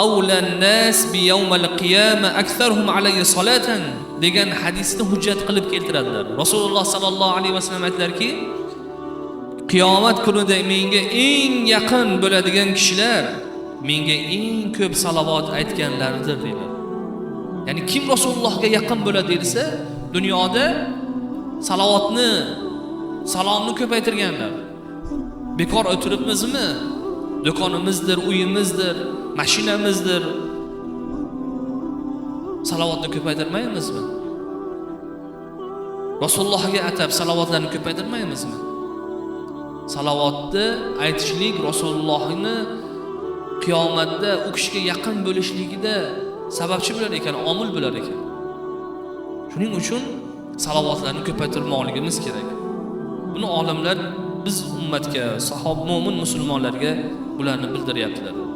Avlan nas bi yawmal qiyama aktharuhum alayhi salatan degan hadisni hujjat qilib keltiradilar. Rasululloh sallallohu alayhi vasallam aytdilarki, qiyomat kunida menga eng yaqin bo'ladigan kishilar menga eng ko'p salovat aytganlardir deydilar. Ya'ni kim Rasulullohga yaqin bo'ladi desa, dunyoda salovatni, salomni ko'paytirganlar. Bekor o'tiribmizmi? Do'konimizdir, uyimizdir, mashinamizdir. Salovatni ko'paytirmaymizmi? Rasulullohga atab salovatlarni ko'paytirmaymizmi? Salovatni aytishlik Rasulullohni qiyomatda u kishiga yaqin bo'lishligida sababchi bo'lar ekan, omil bo'lar ekan. Shuning uchun salovatlarni ko'paytirmoqligimiz kerak. Buni olimlar biz ummatga, sahob, mo'min musulmonlarga bularni bildiryaptilar.